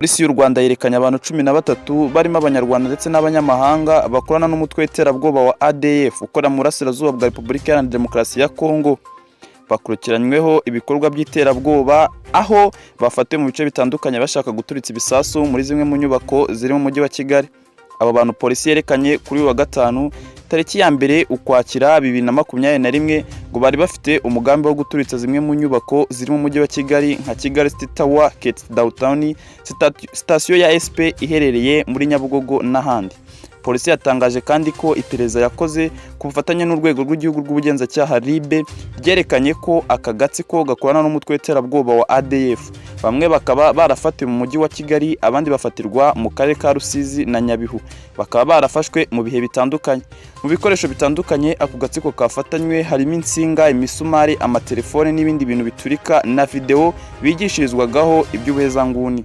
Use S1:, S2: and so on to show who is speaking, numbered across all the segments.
S1: Polisi y'u Rwanda yerekanye abantu 13 barimo Abanyarwanda ndetse n'abanyamahanga bakorana n'umutwe w'iterabwoba wa ADF ukorera mu burasirazuba bwa Repubulika Iharanira Demokarasi ya Kongo. Bakurikiranyweho ibikorwa by'iterabwoba, aho bafatiwe mu bice bitandukanye bashaka guturitsa ibisasu muri zimwe mu nyubako ziri mu Mujyi wa Kigali. Abo bantu polisi yerekanye kuri uyu wa gatanu, tariki ya 1 Ukwakira 2021, ngo bari bafite umugambi wo guturitsa zimwe mu nyubako ziri mu Mujyi wa Kigali nka Kigali City Tower, KT Downtown, sitasiyo ya SP iherereye muri Nyabugogo n'ahandi. Polisi yatangaje kandi ko iperereza yakoze ku bufatanye n'Urwego rw'Igihugu rw'Ubugenzacyaha, RIB, ryerekanye ko aka gatsiko gakorana n'umutwe w'iterabwoba wa ADF, bamwe bakaba barafatiwe mu Mujyi wa Kigali, abandi bafatirwa mu Karere ka Rusizi na Nyabihu, bakaba barafashwe mu bihe bitandukanye. Mu bikoresho bitandukanye ako gatsiko kafatanywe harimo insinga, imisumari, amatelefone n'ibindi bintu biturika na videwo bigishirizwagaho iby'ubuhezanguni.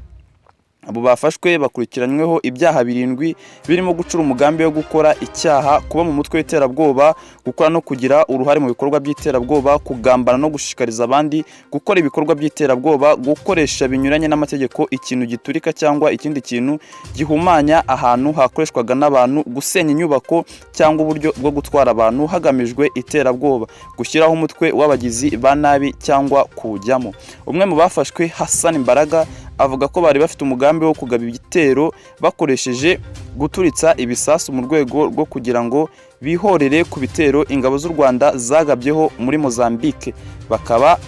S1: Abo bafashwe bakurikiranyweho ibyaha birindwi birimo gucura umugambi wo gukora icyaha, kuba mu mutwe w'iterabwoba, gukora no kugira uruhare mu bikorwa by'iterabwoba, kugambana no gushishikariza abandi gukora ibikorwa by'iterabwoba, gukoresha binyuranye n'amategeko ikintu giturika cyangwa ikindi kintu gihumanya ahantu hakoreshwaga n'abantu, gusenya inyubako cyangwa uburyo bwo gutwara abantu hagamijwe iterabwoba, gushyiraho umutwe w'abagizi ba nabi cyangwa kuwujyamo. Umwe mu bafashwe, Hassan Mbaraga, avuga ko bari bafite umugambi wo kugaba ibitero bakoresheje guturitsa ibisasu mu rwego rwo kugira ngo bihorere ku bitero ingabo z'u Rwanda zagabyeho muri Mozambique, bakaba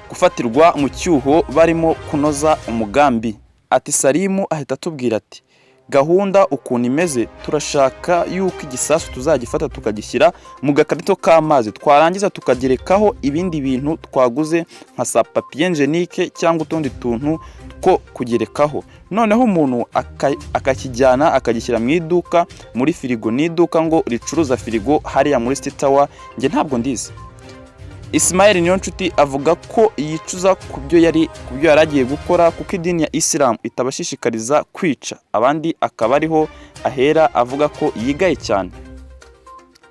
S1: gufatirwa mu cyuho barimo kunoza umugambi. Ati: "Salimu ahita atubwira ati: 'Gahunda ukuntu imeze, turashaka yuko igisasu tuzagifata tukagishyira mu gakarito k'amazi, twarangiza tukagerekaho ibindi bintu twaguze nka sa papier hygiénique cyangwa utundi tuntu two kugerekaho, noneho umuntu akakijyana akagishyira mu iduka muri firigo.'" Ni iduka ngo ricuruza firigo hariya muri City Tower, njye ntabwo ndizi. Ismael Niyonshuti avuga ko yicuza ku byo yari agiye gukora, kuko idini ya Islam itabashishikariza kwica abandi, akaba ariho ahera avuga ko yigaye cyane.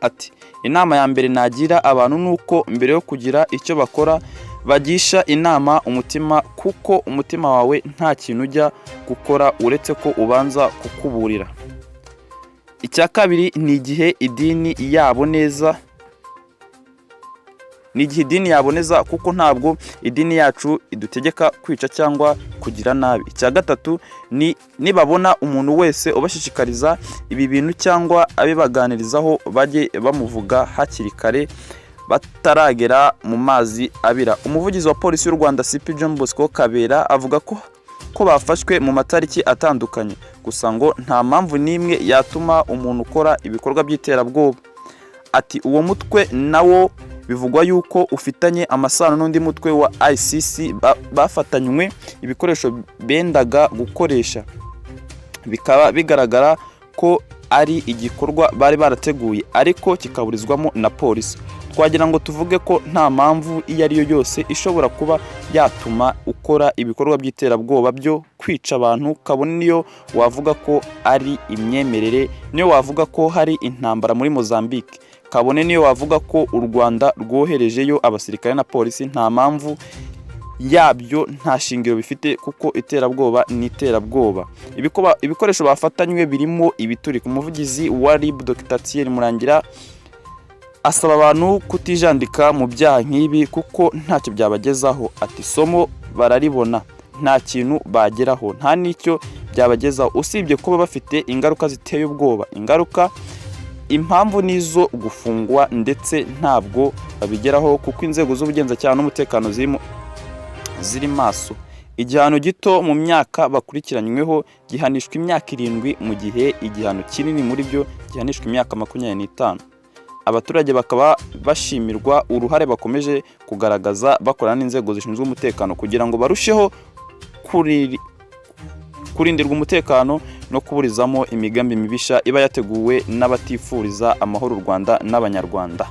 S1: Ati: "Inama ya mbere nagira abantu ni uko mbere yo kugira icyo bakora bagisha inama umutima, kuko umutima wawe nta kintu ujya gukora uretse ko ubanza kukuburira. Icya kabiri ni igihe idini yabo neza, ni igihe idini yaboneza, kuko ntabwo idini yacu idutegeka kwica cyangwa kugira nabi. Icya gatatu ni nibabona umuntu wese ubashishikariza ibi bintu cyangwa abibaganirizaho, bajye bamuvuga hakiri kare bataragera mu mazi abira." Umuvugizi wa Polisi y'u Rwanda, CP John Bosco Kabera, avuga ko bafashwe mu matariki atandukanye, gusa ngo nta mpamvu n'imwe yatuma umuntu ukora ibikorwa by'iterabwoba. Ati: "Uwo mutwe nawo bivugwa yuko ufitanye amasano n'undi mutwe wa ICC bafatanywe ibikoresho bendaga gukoresha, bikaba bigaragara ko ari igikorwa bari barateguye ariko kikaburizwamo na polisi. Twagira ngo tuvuge ko nta mpamvu iyo ari yo yose ishobora kuba yatuma ukora ibikorwa by'iterabwoba byo kwica abantu, kabone niyo wavuga ko ari imyemerere, niyo wavuga ko hari intambara muri Mozambique, kabone niyo wavuga ko u Rwanda rwoherejeyo abasirikare na polisi. Nta mpamvu yabyo, nta shingiro bifite, kuko iterabwoba ni iterabwoba." Ibikoresho bafatanywe birimo ibiturika. Umuvugizi wa RIB, Dr Thierry Murangira, asaba abantu kutijandika mu byaha nk'ibi kuko ntacyo byabagezaho. Ati: "Isomo bararibona, nta kintu bageraho, nta n'icyo byabagezaho usibye kuba bafite ingaruka ziteye ubwoba, ingaruka impamvu nizo gufungwa, ndetse ntabwo babigeraho kuko inzego z'ubugenzacyaha n'umutekano ziri maso." Igihano gito mu myaka bakurikiranyweho gihanishwa imyaka 7, mu gihe igihano kinini muri byo gihanishwa imyaka 25. Abaturage bakaba bashimirwa uruhare bakomeje kugaragaza bakorana n'inzego zishinzwe umutekano kugira ngo barusheho kurindirwa umutekano no kuburizamo imigambi mibisha iba yateguwe n'abatifuriza amahoro u Rwanda n'Abanyarwanda.